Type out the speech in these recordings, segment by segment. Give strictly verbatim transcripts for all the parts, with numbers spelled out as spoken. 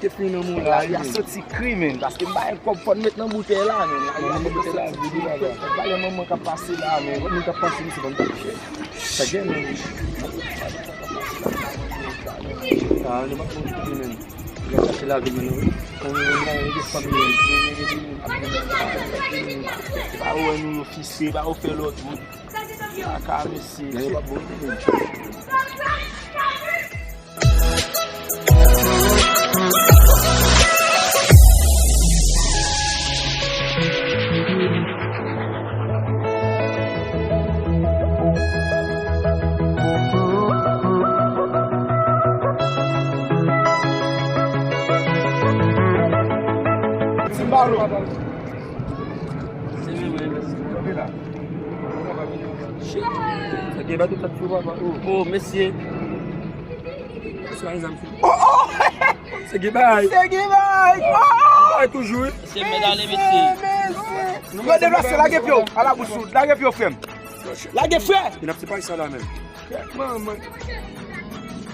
Te fin nan moun la, y a soti kri, men. Paske m bay kòb fò n met nan boutèy la, men. Nan boutèy la, vide la, la. Valè manman k ap pase la, men. Moun k ap pase, misye konn pase. Sa gen, men. Ah, nou pa konn kite, men. Li ap chache lavi, men, wi. Konn nou gen fanmi, men. Pa wè nou yo fise, pa yo fè lòt moun. Kaka, mesye. Nèg yo pa bon, men. Ti balo. Se mwen, mwen, mèsi. Kanpe la. Shit. Sa gen bato kat sou papa. Oh, oh, mesye. Mesye, pa gen zam sou. Oh, oh! Se gen bagay. Se gen bagay. Oh! Bagay toujou, wi. Mesye, mèt ale, mesye. Mesye, mesye. Nou deplase, lage pye w. Ala bouch ou. Lage pye w, frè m. Lage, frè. N ap separe sa la menm. Manman.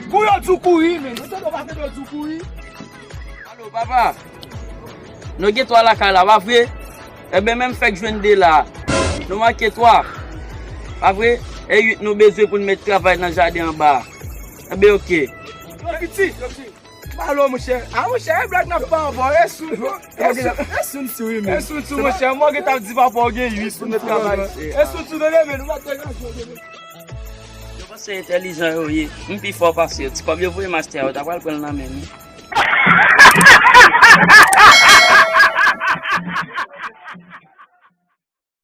Pou yo di w kouri, men. Yo tande w pa tande yo di w kouri. Alo, papa. Nou gen twa lakay la, pa vre? Enben, men m fèk jwenn de la. Nou manke twa. Pa vre? E uit nou bezwen pou n met travay nan jaden anba a. Enben, oke. Yo piti, yo piti. Palo, monchè. A, monchè, e blag n ap fè ankò. E sou, e sou, e sou, monchè. Mwen gen t ap di papa w gen uit pou n met travay. E sou, sou, tande, men nou pa t degaje, tande. Yo panse entèlijan yo ye. M pi fò pase yo. Ti kòb yo voye m achte a, yo ta pral pran l nan men m.